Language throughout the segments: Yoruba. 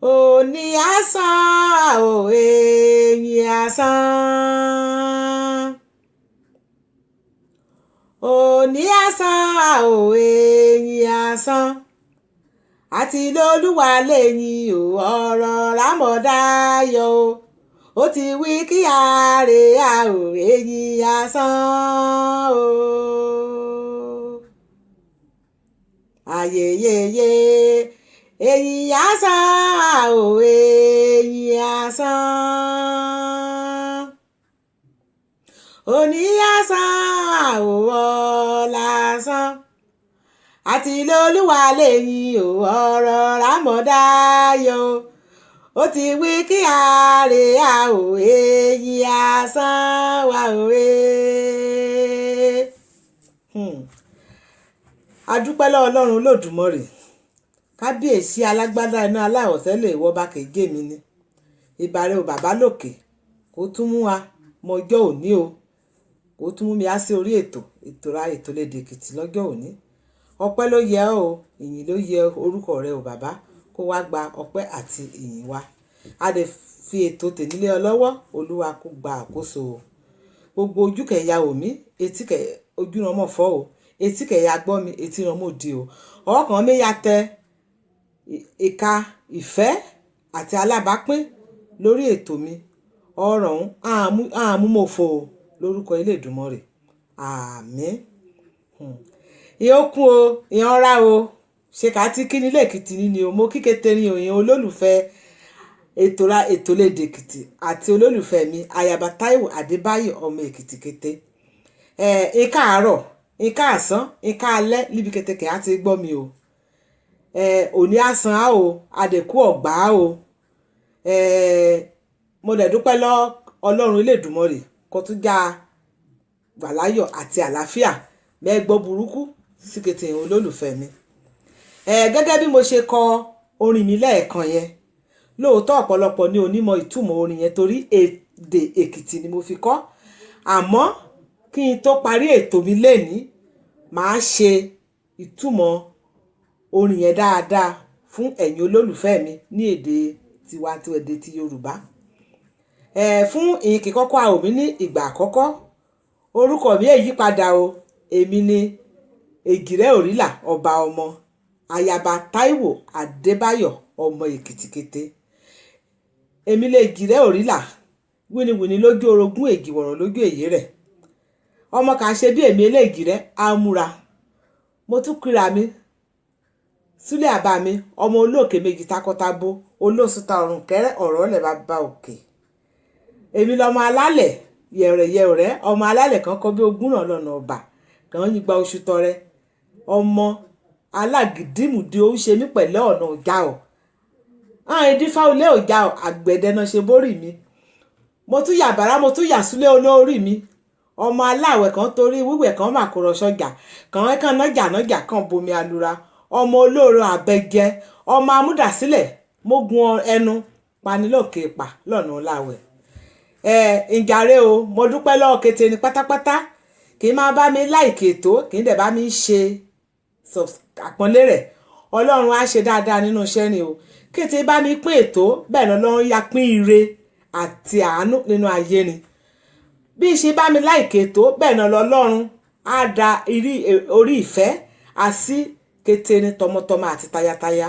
Òní asán ò èyìn asán. Òní asán ò èyìn asán. Àti lolúwa lẹ́yìn o, ọ̀rọ̀ rámọ̀dáyọ̀ o. Ó ti wí kí àárẹ̀ a ò èyìn asán o. Ayeyeye, èyìn asán ò èyìn asán. Òní asán ò ọ̀la asán. Àti lolúwa lẹ́yìn o, ọ̀rọ̀ rámọ̀dáyọ̀ o. Ó ti wí kí àárẹ̀ a ò èyìn asán wa ò e. A dúpẹ́ lọ́wọ́ Ọlọ́run Olódùmarè. Kábíyèsí alágbádá iná aláwọ̀ tẹ́lẹ̀ ìwọ bá kèé mi ni. Ìbàrẹ̀ ò bàbá lókè kó tún mú wa mọjọ́ òní o. Kó tún mú mi á sí orí ètò, ètò ra ètò lédè Èkìtì lọ́jọ́ òní. Ọpẹ́ ló yẹ ọ́ o, ìyìn ló yẹ orúkọ rẹ o bàbá, kó wá gba ọpẹ́ àti ìyìn wa. A lè fi ètò tèmi lé ọ lọ́wọ́, Olúwa kó gba àkóso o. Gbogbo ojú kẹ̀ya wò mí, etí kẹ̀ ojú ràn mọ́ fọ́ o, etí kẹ̀ya gbọ́ mi, etí ràn mọ́ di o. Ọkàn mi ya tẹ ìka ìfẹ́ àti alábápín lórí ètò mi. Ọ̀rọ̀ ń àmúmòfo o lórúkọ Elédùmarè. Àmín. Ìyẹn kún o, ìyẹn rá o. Ṣe ká tí kí nílé Èkìtì ni o. Mo kí kété ni o, ìyẹn olólùfẹ́ ètò ra ètò lédè Èkìtì àti olólùfẹ́ mi Ayaba Táíwò Adébáyọ̀ ọmọ Èkìtì kété. Ẹ káàárọ̀, ẹ káàsán, ẹ káalẹ́ níbi kété á ti gbọ́ mi o. Òní àsán á o, àdẹ̀kú ọ̀gbà á o. Mo dẹ̀ dúpẹ́ lọ́ Ọlọ́run Elédùmarè kó tún já gbàláyọ̀ àti àlàáfíà mẹ́gbọ́ burúkú sí kété olólùfẹ́ mi. Gẹ́gẹ́ bí mo ṣe kọ orin mi lẹ́ẹ̀kan yẹn, lóòótọ́ ọ̀pọ̀lọpọ̀ ni onímọ̀ ìtumọ̀ orin yẹn torí èdè Èkìtì ni mo fi kọ. Àmọ́ kí n tó parí ètò mi lénìí, màá ṣe ìtumọ̀ orin yẹn dáadáa fún ẹ̀yin olólùfẹ́ mi ní èdè tiwantiwa, èdè ti Yorùbá. Fún ìyìn kíkọ́kọ́ a ò mí ní ìgbà àkọ́kọ́. Orúkọ mi èyí padà o. Èmi ni Èjìrẹ́ Òrílà ọba ọmọ Ayaba Táíwò Adébáyọ̀ ọmọ Èkìtì kété. Èmi lè Èjìrẹ́ Òrílà, wíníwíní lójú orogún èjìwọ̀rọ̀ lójú èyí rẹ̀. Ọmọ kà ń ṣe bí èmi eléjìrẹ́ á múra. Mo tún kíra mi súlẹ̀ àbá mi, ọmọ olóòkè méjì takọtabo, olóṣùta ọ̀run kẹ́rẹ́ ọ̀rọ̀ lẹ̀ bá òkè. Èmi lọmọ alálẹ̀ yẹ̀rẹ̀yẹ̀rẹ̀, ọmọ alálẹ̀ kan kọ́ bí ogún náà lọ́nà ọ̀bà kan yín gba oṣù tọrẹ. Ọmọ alágídímùdí ó ń ṣe mí pẹ̀lẹ́ ọ̀nà ọ̀já o. Àwọn ìdífá olé ọ̀já o, àgbẹ̀dẹ náà ṣe bórì mi. Mo tún yà bàrá, mo tún yà súlẹ̀ olórí mi. Ọmọ aláwẹ̀ kan torí wíwẹ̀ kan mà kó rọṣọjà, kàn kàn nájà nájà kan bomi alura. Ọmọ olóòrùn àbẹ̀jẹ, ọmọ amúdàsílẹ̀, mógun ẹnu panilókè pa lọ́nà láwẹ̀. Ìjàre o, mo dúpẹ́ lọ́wọ́ kété ni pátápátá. Kì í máa bá mi láìkè ètò, kì í dẹ̀ bá mi ṣe àpọ́nlé rẹ̀. Ọlọ́run á ṣe dáadáa nínú iṣẹ́ ni o. Kété bá mi pín ètò, bẹ́ẹ̀ lọ́lọ́run ya pín ire àti àánú nínú ayé ni. Bí i ṣe bá mi láìkè ètò, bẹ́ẹ̀ náà lọ́lọ́run á da orí ìfẹ́ àsí kété ni tọmọtọmọ àti tayataya.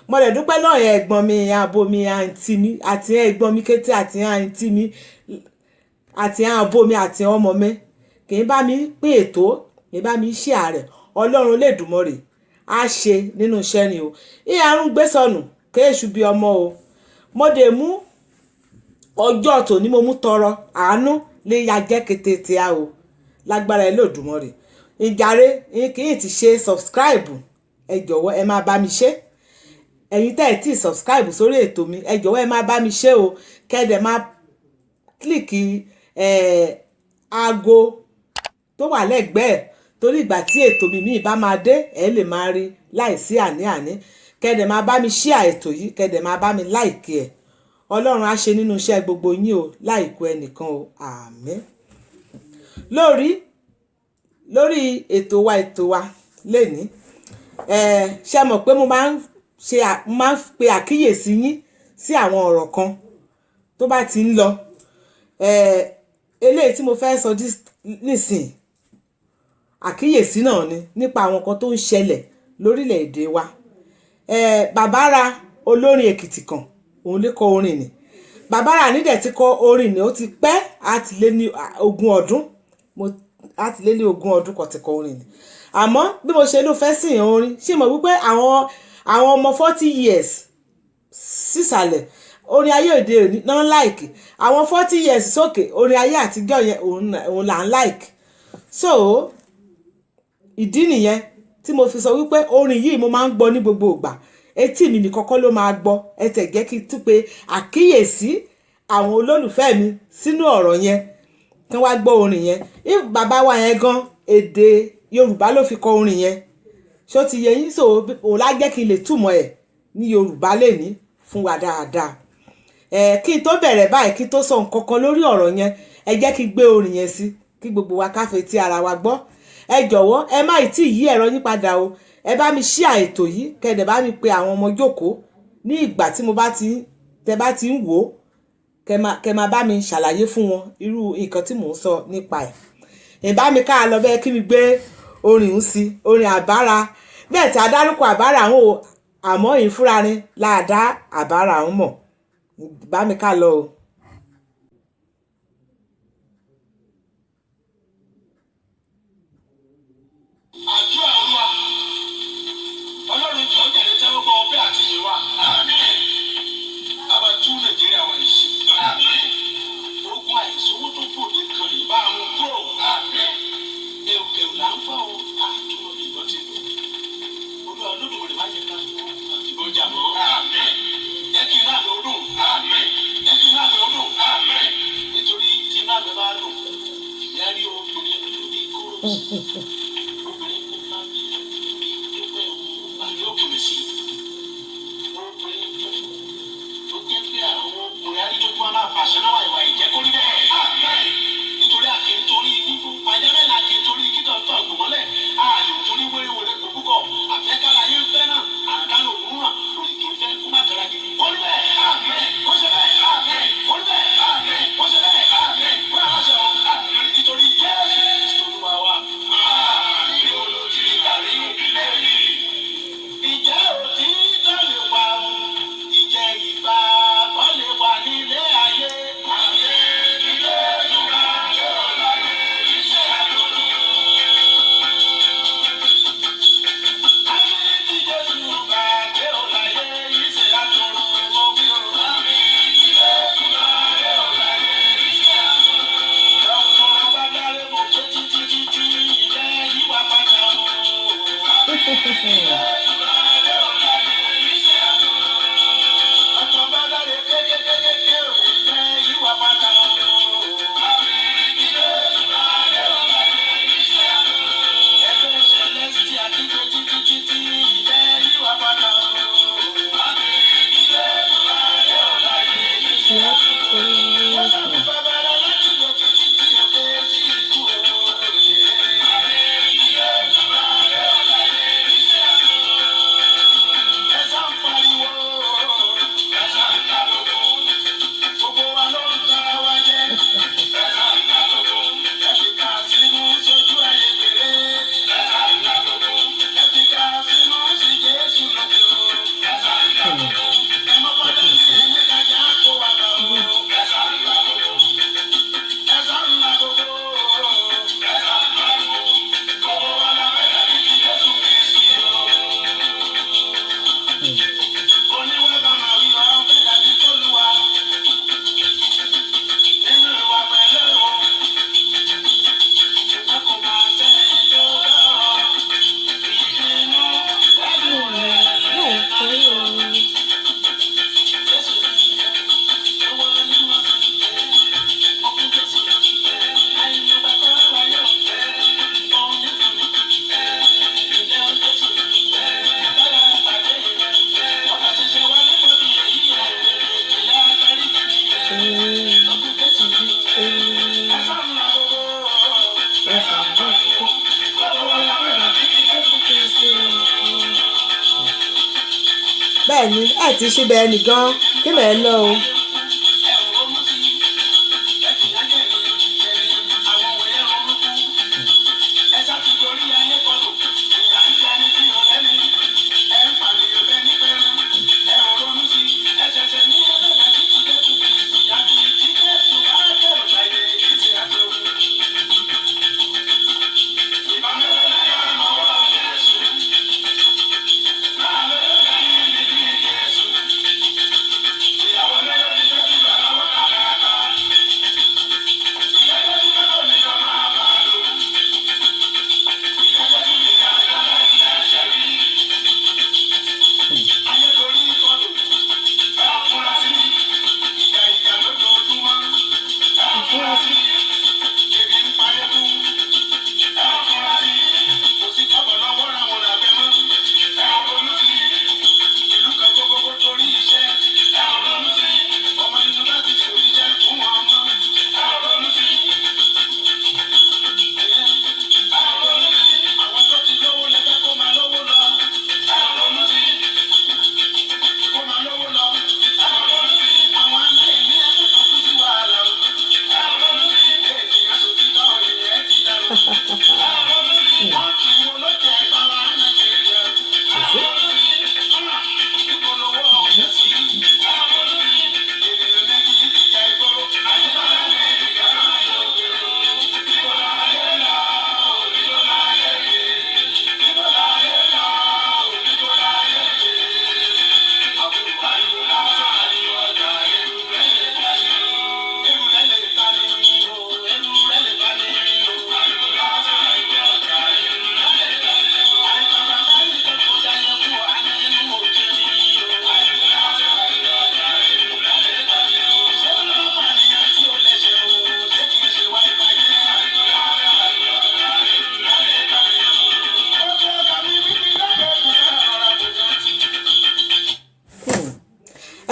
Mo dẹ̀ dúpẹ́ lọ́wọ́ ẹ̀gbọ́n mi, àbò mi, àǹtí mi àti ẹ̀gbọ́n mi kété àti àǹtí mi àti àbò mi àti ọmọ mi. Kì í bá mi pín ètò, kì í bá mi ṣe àárẹ̀. Ọlọ́run Elédùmarè á ṣe nínú iṣẹ́ ni o. Ìyá àrùn gbé sọnù kéèṣù bí ọmọ o. Mo dẹ̀ mú ọjọ́ tòní mo mú tọrọ àánú lè ya jẹ́ kété tí a o. Lágbára Elédùmarè. Ìjàre, kì í ti ṣe subscribe, ẹ jọ̀wọ́ ẹ máa bá mi ṣe. Ẹ̀yin tẹ́ ẹ̀ tí subscribe sórí ètò mi, ẹ jọ̀wọ́ ẹ máa bá mi ṣe o. Kẹ́ ẹ dẹ̀ máa kílìkì aago tó wà lẹ́gbẹ̀ẹ́ torí ìgbà tí ètò mi míì bá máa dé, ẹ lè máa rí láìsí àní-àní. Kẹ́ ẹ dẹ̀ máa bá mi share ètò yìí, kẹ́ ẹ dẹ̀ máa bá mi like ẹ̀. Ọlọ́run á ṣe nínú iṣẹ́ gbogbo yín o, láìkú ẹnìkan o. Àmín. Lórí ètò wa lénìí, ṣé mọ̀ pé mo máa ń pe àkíyèsí yín sí àwọn ọ̀rọ̀ kan tó bá ti ń lọ. Eléyìí tí mo fẹ́ sọ nísìn, àkíyèsí náà ni nípa àwọn nǹkan tó ń ṣẹlẹ̀ lórílẹ̀-èdè wa. Bàbá ra olórin Èkìtì kan, òun ló kọ orin ni. Bàbá ra nídẹ̀ ti kọ orin ni, ó ti pẹ́, á ti lé ní 20 ọdún, á ti lé ní 20 ọdún kan ti kọ orin ni. Àmọ́ bí mo ṣe ló fẹ́ sìn orin, ṣé mo wípé àwọn ọmọ 40 years sísàlẹ̀, orin ayé òde òní náà like. Àwọn 40 years sókè, orin ayé àtijọ́ yẹn òun là ń like. So ìdí nìyẹn tí mo fi sọ wípé orin yìí mo máa ń gbọ́ ní gbogbo ìgbà. Etí mi nìkan kọ́ ló máa gbọ́. Ẹ tẹ̀ jẹ́ kí n tún pé àkíyèsí àwọn olólùfẹ́ mi sínú ọ̀rọ̀ yẹn, kí wọ́n wá gbọ́ orin yẹn. If bàbá wa yẹn gan, èdè Yorùbá ló fi kọ orin yẹn. Ṣó ti yé yín? So òun lá jẹ́ kí n lè túmọ̀ ẹ̀ ní Yorùbá lẹ́ni fún wa dáadáa. Ẹ kí n tó bẹ̀rẹ̀ báyìí, kí n tó sọ nǹkan kan lórí ọ̀rọ̀ yẹn, ẹ jẹ́ kí n gbé orin yẹn sí kí gbogbo wa ká fetí ara wa gbọ́. Ẹ jọ̀wọ́, ẹ má ì tí ì yí ẹ̀rọ yín padà o. Ẹ bá mi share ètò yìí, kẹ́ bá mi pe àwọn ọmọ jókòó ní ìgbà tí mo bá ti tẹ bá ti ń wò ó, kẹ́ máa bá mi ṣàlàyé fún wọn irú nǹkan tí mò ń sọ nípa ẹ̀. Ìbá mi ká lọ bẹ́ẹ̀ kí mi gbé orin ń sí, orin àbára bẹ́ẹ̀ tí a dárúkọ àbára àwọn o, àmọ́ ìfúnra ni láàdá àbára àwọn mọ̀. Bá mi ká lọ o. Àdúrà. Olúwa Ọlọ́run, jọ̀ọ́ jàre, tẹ́wọ́ gbọ́ ọpẹ́ àti ìyìn wa. A máa tún Nàìjíríà wa yìí ṣe. Ogun àìsówó tó gbòde kan yìí, bá a mú kúrò. Èròkèrò là ń fọ́ o, àtúnwò bí ìbọn ti lò. Olúwa Olódùmarè, má jẹ́ ká ìbọn jà mọ́. Jẹ́ kí inú àgbẹ̀ ó dùn. Jẹ́ kí inú àgbẹ̀ ó dùn, nítorí tí inú àgbẹ̀ bá dùn, ìyá rí obìnrin dúdú bíi kóró, obìnrin pupa bíi dúpẹ́ òun òkèlè sí, obìnrin tó jẹ́ pé àwọn ọkùnrin arídójú wọn máa fàṣẹ náà ìwà ìjẹ́ kórí bẹ́ẹ̀. Nítorí àkè nítorí fífún ajẹ́rẹ́ là kè torí kíkọ́ tó àgbòmọ́lẹ̀ àlè torí wéréwéré kò púpọ̀ àfẹ́kálá yín fẹ́ náà àǹkálò òun ràn lórí kì í fẹ́ kó má kẹ́ra gidi. Kórí bẹ́ẹ̀, kó ṣe bẹ́ẹ̀, kórí bẹ́ẹ̀, kó ṣe bẹ́ẹ̀, kó yà láṣẹ o, nítorí Jésù Kristo Olúwa wa. Ní olójìrí tàrí bíbélì. Ìjẹ́ òtítọ́ lè wà o, ìjẹ́ ìgbàgbọ́ lè wà nílé ayé. Ayé ilé ìtura yóò láyé iṣẹ́ àdúró. Àmì tí Jésù bá dé ò láyé iṣẹ́ àdúró mo wí o. Àmì tí Jésù bá dé ò láyé iṣẹ́ àdúró. Dọ́kítọ̀ bá dáre mo ké títí títí, ìjẹ́ yíwá padà o. Àmì tí Jésù bá dé ò láyé iṣẹ́ àdúró. Dọ́kítọ̀ bá dáre kékékékéké o, ìjẹ́ yíwá padà o. Àmì tí Jésù bá dé ò láyé iṣẹ́ àdúró. Ẹgbẹ́ Celestia kígbe títí títí, ìjẹ́ yíwá padà o. Àmì tí Jésù bá dé ò láyé iṣẹ́ àdúró. Jésù bàbá rẹ̀ láti gbé títí tí òkè sí ikú o. Àmì tí Jésù bá dé ò láyé iṣẹ́ àdúró. Ẹ̀sán pariwo, ẹ̀sán ń ta gbogbo. Gbogbo wa ló ń tara wa jẹ. Ẹ̀sán ń ta gbogbo. Ẹ fi ká sínú sójú ayé gbèrè. Ẹ̀sán ń ta gbogbo. Ẹ fi ká sínú sí Jésù lókè o. Ẹ̀sán ń ta gbogbo. Ẹ mọ bọ́dá sí ní kájà kó wa bá o. Ẹ̀sán ń ta gbogbo. Ẹ̀sán ń ta gbogbo. Ẹ̀sán ń ta gbogbo. Gbogbo wa la fẹ́ dàbí ti Jésù Kristi o. Oníwẹ̀ bá máa wí wa, ó fẹ́ dàbí tólúwa. Nínú ìwà pẹ̀lẹ́ o, ṣùgbọ́n kò máa sẹ́ni tó bá ọ. Ìbínú pẹ̀lú rẹ̀ láyé o. Jésù owó onímọ̀, ọkùn Jésù, àìní bàbá wa yóò, òun nítorí, ìjẹ́ Jésù, bára pàdé rẹ̀, ọ̀nà ṣẹ̀ṣẹ̀ wà nípa bí èyí rẹ̀, ìyá adarí kìkì, ọkùn Jésù, ẹ̀sán ńlá gbogbo, ẹ̀sán ńlá gbogbo, gbogbo wa la fẹ́ dàbí ti Jésù Kristi. Bẹ́ẹ̀ ni ẹ ti ṣe bẹ́ẹ̀ nìkan. Kí lẹ̀ ń lọ o?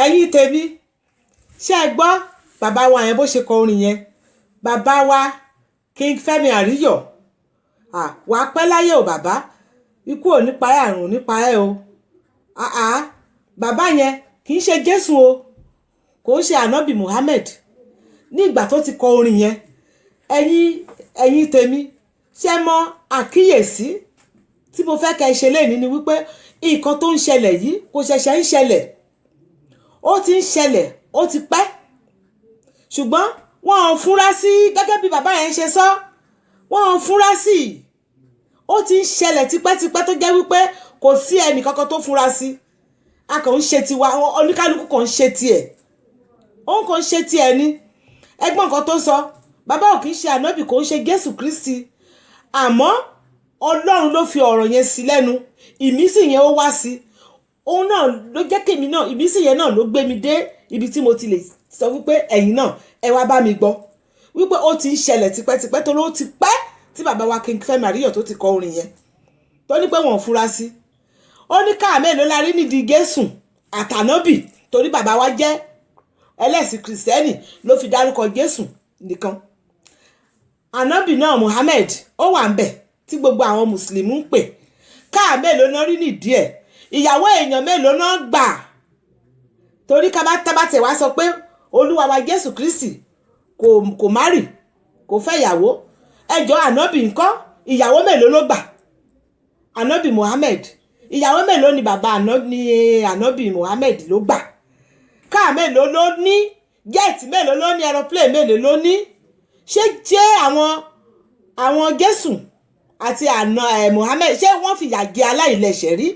Ẹ̀yin tèmi, ṣé ẹ gbọ́ bàbá wa yẹn bó ṣe kọ orin yẹn? Bàbá wa King Fẹ́mi Àríyọ̀, wàá pẹ́ láyé o bàbá, ikú ò ní pa ẹ́, àrùn ò ní pa ẹ́ o. Bàbá yẹn kì í ṣe Jésù o, kò ń ṣe Ànábì Muhammad. Ní ìgbà tó ti kọ orin yẹn, ẹ̀yin tèmi, ṣé mọ àkíyèsí tí mo fẹ́ kẹ́ ẹ ṣe lénìí ni wípé nǹkan tó ń ṣẹlẹ̀ yìí kò ṣẹ̀ṣẹ̀ ń ṣẹlẹ̀, ó ti ń ṣẹlẹ̀, ó ti pẹ́, ṣùgbọ́n wọn ò fura sí. Gẹ́gẹ́ bí bàbá yẹn ṣe sọ, wọn ò fura sí. Ó ti ń ṣẹlẹ̀ tipẹ́tipẹ́ tó jẹ́ wípé kò sí ẹnì kankan tó fura sí. A kàn ń ṣe tiwa, oníkálukú kàn ń ṣe tiẹ̀, òun kàn ń ṣe tiẹ̀ ni. Ẹgbọ́n nǹkan tó sọ, bàbá ò kì í ṣe ànábì, kò ń ṣe Jésù Kristi, àmọ́ Ọlọ́run ló fi ọ̀rọ̀ yẹn sí lẹ́nu, ìmísí yẹn ó wá sí òun náà ló jẹ́ kémi náà, ìmísí yẹn náà ló gbé mi dé ibi tí mo ti lè sọ wípé ẹ̀yin náà ẹ wá bá mi gbọ́ wípé ó ti ń ṣẹlẹ̀ tipẹ́tipẹ́, tó ló ti pẹ́ tí bàbá wa King Fẹ́mi Àríyọ̀ tó ti kọ orin yẹn, tó ní pé wọ́n ò fura sí. Ó ní káà mélòó la rí nídìí Jésù àtànábì, torí bàbá wa jẹ́ ẹlẹ́sìn kìrìsìtẹ́nì ló fi dárúkọ Jésù nìkan. Ànábì náà Muhammad ó wà ń bẹ̀ tí gbogbo àwọn mùsùlùmí ń pè. Káà mélòó náà rí nídìí ẹ̀? Ìyàwó èèyàn mélòó náà gbà? Torí ká bá tábà tẹ̀ wá sọ pé Olúwa wa Jésù Kristi kò marry, kò fẹ́ ìyàwó, ẹjọ́ ànábì ńkọ́? Ìyàwó mélòó ló gbà? Ànábì Muhammad, ìyàwó mélòó ni bàbá ní ànábì Muhammad ló gbà? Káà mélòó ló ní? Jet mélòó ló ní? Aeroplane mélòó ló ní? Ṣé jẹ́ àwọn Jésù àti àna ẹ̀ Muhammed, ṣé wọ́n fìyà jẹ aláìlẹ̀ṣẹ̀ rí?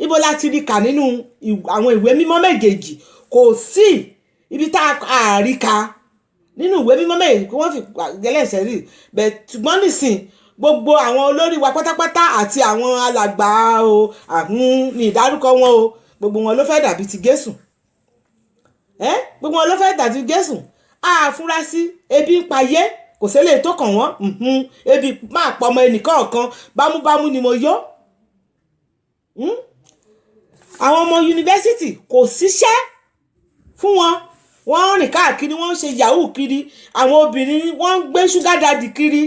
Ibo la ti rí kà nínú àwọn ìwé mímọ́ méjèèjì? Kò sí ibi tá a rí ka nínú ìwé mímọ́ méjèèjì kí wọ́n fi ẹlẹ́ṣẹ̀ rí bẹ́ẹ̀. Ṣùgbọ́n nísìn, gbogbo àwọn olórí wa pátápátá àti àwọn alàgbà o, àwọn ní ìdárúkọ wọn o, gbogbo wọn ló fẹ́ dàbí ti Jésù ẹ́, gbogbo wọn ló fẹ́ dàbí Jésù. Àfúrásì ebi ń payé, kò sẹ́lẹ̀ tó kàn wọ́n. Ebi máa pọ̀ ọmọ ẹnìkọ̀ọ̀kan, bámúbámú ni mo yó. Àwọn ọmọ yunifásitì, kò síṣẹ́ fún wọn, wọ́n ń rìn káàkiri, wọ́n ń ṣe yahoo kiri. Àwọn obìnrin, wọ́n ń gbé sugar daddy kiri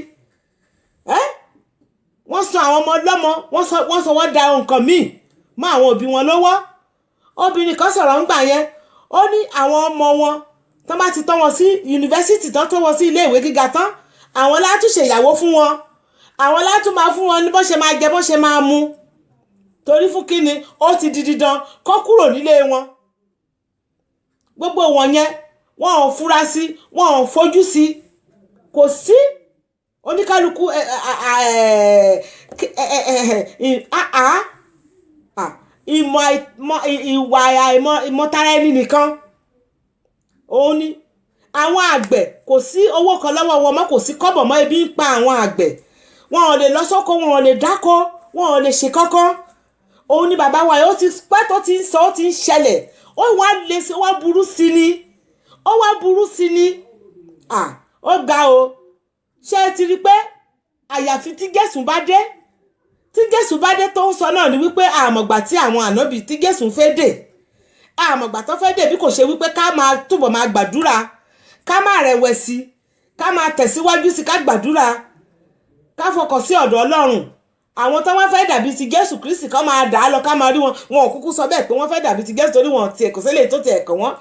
ẹ́. Wọ́n sọ àwọn ọmọ ọlọ́mọ, wọ́n sọ wọ́n da nǹkan míì mọ́ àwọn òbí wọn lọ́wọ́. Obìnrin kan sọ̀rọ̀ ńgbà yẹn. Ó ní àwọn ọmọ wọn tán bá ti tọ́ wọn sí yunifásitì tán, tọ́ wọn sí iléèwé gíga tán, àwọn látún ṣèyàwó fún wọn, àwọn látún máa fún wọn ní bó ṣe máa jẹ, bó ṣe máa mu. Torí fún kíni? Ó ti di dídán kó kúrò nílé wọn. Gbogbo wọn yẹn, wọn ò fura sí, wọn ò fojú sí, kò sí oníkálukú. Ẹ ẹ ẹ ìmọ̀ ìwà àìmọ̀ ìmọ̀tara ẹni nìkan òun ni. Àwọn àgbẹ̀, kò sí owó kan lọ́wọ́ wọn mọ́, kò sí kọ́bọ̀ mọ́. Ebi ń pa àwọn àgbẹ̀, wọn ò lè lọ sóko, wọn ò lè dáko, wọn ò lè ṣe kankan. Òun ni bàbá wa yìí, ó ti pẹ́ tó ti ń sọ, ó ti ń ṣẹlẹ̀, ó wá lé sí, ó wá burú sí ni, ó wá burú sí ni. Ó ga o. Ṣé ẹ ti rí i pé àyàfi tí Jésù bá dé, tí Jésù bá dé tó ń sọ náà ni wípé àmọ̀gbà tí àwọn ànábì tí Jésù fẹ́ dé, àmọ̀gbà tó fẹ́ dé, bí kò ṣe wípé ká máa túbọ̀ máa gbàdúrà, ká má rẹ̀wẹ̀sì, ká máa tẹ̀síwájú sí, ká gbàdúrà, ká fọkàn sí ọ̀dọ̀ Ọlọ́run. Àwọn tó wọ́n fẹ́ dàbí ti Jésù Kristi kọ́ máa dà á lọ, ká máa rí wọn. Wọn ò kúkú sọ bẹ́ẹ̀ pé wọ́n fẹ́ dàbí ti Jésù, torí wọn tiẹ̀ kò sílẹ̀ tó tiẹ̀ kàn wọ́n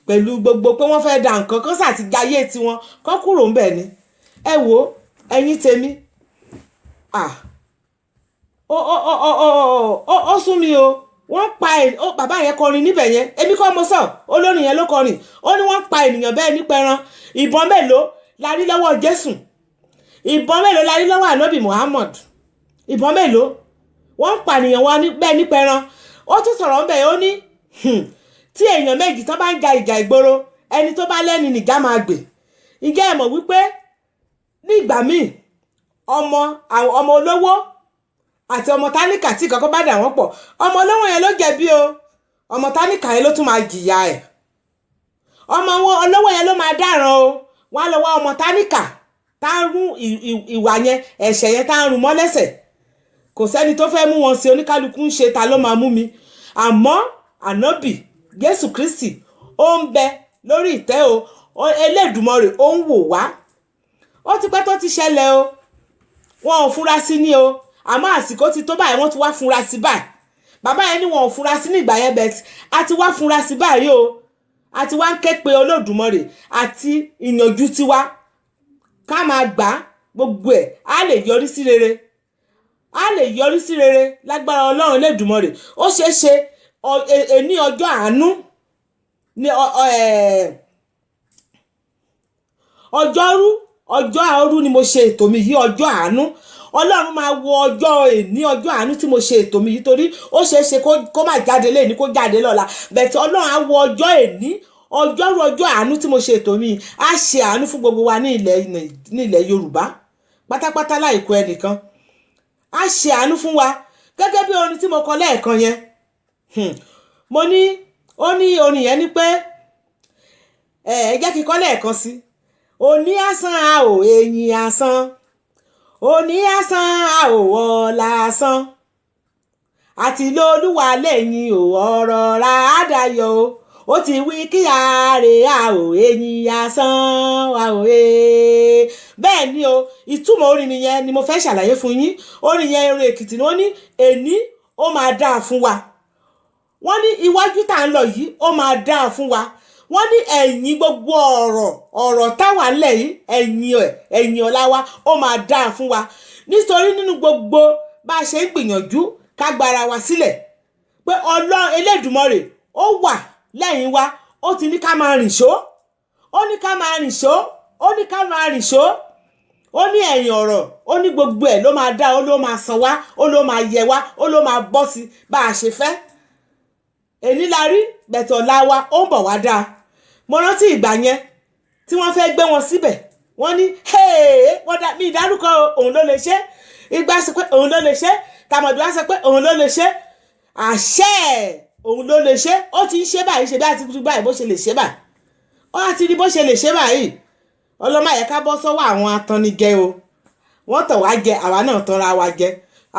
pẹ̀lú gbogbo pé wọ́n fẹ́ da nǹkan kan sàti jayé tiwọn kọ́ kúrò ńbẹ̀ ni. Ẹ wo, ẹ̀yin tèmi, ó ó ó ó ó ó sún mi o. Wọ́n pa ẹ̀. Bàbá yẹn kọrin níbẹ̀ yẹn, èmi kọ́ mo sọ, olórin yẹn ló kọrin. Ó ní wọ́n pa ènìyàn bẹ́ẹ̀ nípẹran. Ìbọn mélòó la rí lọ́wọ́ Jésù? Ìbọn mélòó la rí lọ́wọ́ ànábì Muhammad? Ìbọn mélòó? Wọ́n ń pànìyàn wọn bẹ́ẹ̀ nípẹran. Ó tún sọ̀rọ̀ ńbẹ̀, ó ní tí èèyàn méjì tán bá ń ja ìjà ìgboro, ẹni tó bá lẹ́ni nìjà máa gbè. Ǹjẹ́ ẹ mọ̀ wípé ní ìgbà míì, ọmọ àwọn ọmọ olówó àti ọmọ tálíkà, tí kankan bá dà wọ́n pọ̀, ọmọ olówó yẹn ló jẹ̀bi o, ọmọ tálíkà yẹn ló tún máa jìyà ẹ̀. Ọmọ olówó yẹn ló máa dáràn o. Wọ́n á lọ wá ọmọ tálíkà tá ń rún ìwà yẹn, ẹ̀ṣẹ̀ yẹn tá ń rún mọ́ lẹ́sẹ̀. Kò sẹ́ni tó fẹ́ mú wọn sí, oníkálukú ń ṣe ta ló máa mú mi. Àmọ́ ànábì Jésù Kristi, ó ń bẹ lórí ìtẹ́ o. Elédùmarè, ó ń wò wá. Ó ti pẹ́ tó ti ṣẹlẹ̀ o, wọn ò fura sí ní o. Àmọ́ àsìkò ti tó báyìí, wọ́n ti wá fura sí báyìí. Bàbá yẹn ní wọn ò fura sí nígbà yẹn bẹ́ẹ̀, a ti wá fura sí báyìí o. A ti wá ń ké pe Olódùmarè àti ìyànjú tiwa, ká máa gbà á, gbogbo ẹ̀ á lè yọrí sí rere, á lè yọrí sí rere lágbára Ọlọ́run Elédùmarè. Ó ṣeé ṣe ní ọjọ́ àánú ní ọjọ́rú, ọjọ́ àárú ni mo ṣe ètò mi yìí. Ọjọ́ àánú, Ọlọ́run máa wo ọjọ́ èní, ọjọ́ àánú tí mo ṣe ètò mi yìí, torí ó ṣeé ṣe kó má jáde léni, kó jáde lọ́la bẹ̀tẹ̀. Ọlọ́run á wo ọjọ́ èní, ọjọ́rú, ọjọ́ àánú tí mo ṣe ètò mi yìí, á ṣe àánú fún gbogbo wa ní ilẹ̀ Yorùbá pátápátá láìkú ẹnìkan. Á ṣe àánú fún wa gẹ́gẹ́ bí orin tí mo kọ lẹ́ẹ̀kan yẹn. Mo ní ó ní orin yẹn ní pé ẹ jẹ́ kí n kọ lẹ́ẹ̀kan sí. Òní àsán a ò èyìn àsán, òní àsán a ò ọ̀la àsán, àti lolúwa lẹ́yìn ò, ọ̀rọ̀ ra àdàyọ̀ o. Ó ti wí kí àárẹ̀ a ò èyìn àsán a ò e. Bẹ́ẹ̀ ni o, ìtumọ̀ orin nìyẹn ni mo fẹ́ ṣàlàyé fún yín. Orin yẹn, orin Èkìtì ni. Wọ́n ní èní ó máa dáa fún wa. Wọ́n ní iwájú tá à ń lọ yìí, ó máa dáa fún wa. Wọ́n ní ẹ̀yìn gbogbo ọ̀rọ̀ ọ̀rọ̀ táwa ńlẹ̀ yìí, ẹ̀yìn ẹ̀, ẹ̀yìn ọ̀la wa, ó máa dáa fún wa, nítorí nínú gbogbo bá a ṣe ń gbìyànjú ká gbára wa sílẹ̀ pé Ọlọ́run Elédùmarè, ó wà lẹ́yìn wa. Ó ti ní ká máa rìn ṣó, ó ní ká máa rìn ṣó, ó ní ká máa rìn ṣó. Ó ní ẹ̀yìn ọ̀rọ̀, ó ní gbogbo ẹ̀ ló máa dá, ó ló máa san wá, ó ló máa yẹ wá, ó ló máa bọ́ sí bá a ṣe fẹ́. Èní la rí bẹ̀tẹ̀, ọ̀la wa ó ń bọ̀ wá dáa. Mo rántí ìgbà yẹn tí wọ́n fẹ́ gbé wọn síbẹ̀, wọ́n ní wọ́n dá mi ìdárúkọ, òun ló lè ṣe. Ìgbà sọ pé òun ló lè ṣe, tàmọ̀dù á sọ pé òun ló lè ṣe, àṣẹ òun ló lè ṣe. Ó ti ń ṣe báyìí, ṣe bí a ti rí báyìí bó ṣe lè ṣe báyìí, ó á ti rí bó ṣe lè ṣe báyìí. Ọlọ́mọ yẹ ká bọ́ sọ́wọ́ àwọn atannijẹ o. Wọ́n tàn wá jẹ, àwa náà tanra wa jẹ.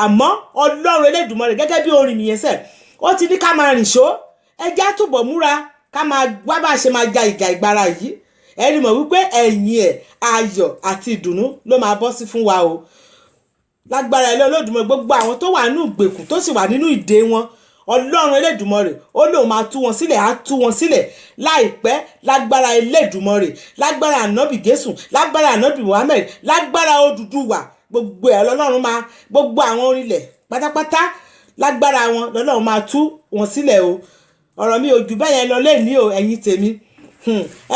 Àmọ́ Ọlọ́run Elédùmarè, gẹ́gẹ́ bí orin nìyẹn sẹ̀, ó ti ní ká máa rìn ṣó. Ẹjẹ́ á túbọ̀ múra, ká máa wá bá a ṣe máa ja ìjà ìgbára yìí. Ẹni mọ̀ wípé ẹ̀yìn ẹ̀, ayọ̀ àti ìdùnnú ló máa bọ́ sí fún wa o, lágbára ilé Olódùmarè. Gbogbo àwọn tó wà nínú ìgbèkùn, tó sì wà nínú ìdè wọn. Ọlọ́run Elédùmarè ó lóun máa tú wọn sílẹ̀, á tú wọn sílẹ̀ láìpẹ́, lágbára Elédùmarè, lágbára Ànábì Jésù, lágbára Ànábì Muhammed, lágbára Odùduwà. Gbogbo ẹ̀ lọ́lọ́run máa, gbogbo àwọn orílẹ̀ pátápátá, lágbára wọn lọ́lọ́run máa tú wọn sílẹ̀ o. Ọ̀rọ̀ mi ò jù bẹ́ẹ̀ yẹn lọ lẹ́ni o. Ẹ̀yin tèmi,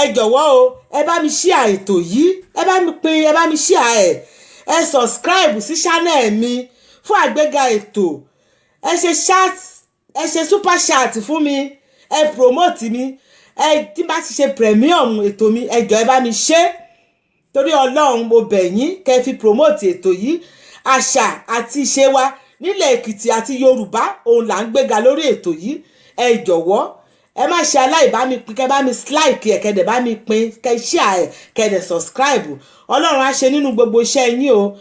ẹ jọ̀wọ́ o, ẹ bá mi share ètò yìí, ẹ bá mi pín, ẹ bá mi share ẹ̀, ẹ subscribe sí channel mi fún àgbéga ètò. Ẹ ṣe chat, ẹ ṣe super chat fún mi, ẹ promote mi. Ẹ tí bá ti ṣe premium ètò mi, ẹ jọ̀ọ́, ẹ bá mi ṣe. Torí Ọlọ́run, mo bẹ̀ yín kẹ́ ẹ fi promote ètò yìí. Àṣà àti ìṣe wa nílẹ̀ Èkìtì àti Yorùbá, òun là ń gbéga lórí ètò yìí. Ẹ jọ̀wọ́, ẹ má ṣe aláìbá mi pín, kẹ́ bá mi like ẹ̀, kẹ́ dẹ̀ bá mi pín, kẹ́ share ẹ̀, kẹ́ dẹ̀ subscribe. Ọlọ́run á ṣe nínú gbogbo iṣẹ́ yín o.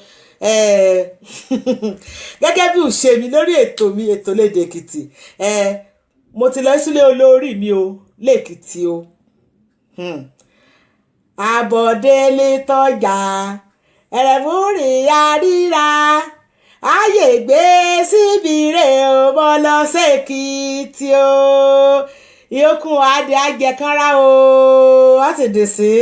Gẹ́gẹ́ bí ìṣe mi lórí ètò mi, ètò Lédè Èkìtì, mo ti lọ sílé olórí mi o lẹ́kìtì o. Àbọ̀délé tọ́jà ẹ̀rẹ̀fúnri àríra ààyè gbé síbi rè o, bọ́ lọ sẹ́kìtì o, ìyókù adé ajẹkánra o, wọ́n ti dì sí.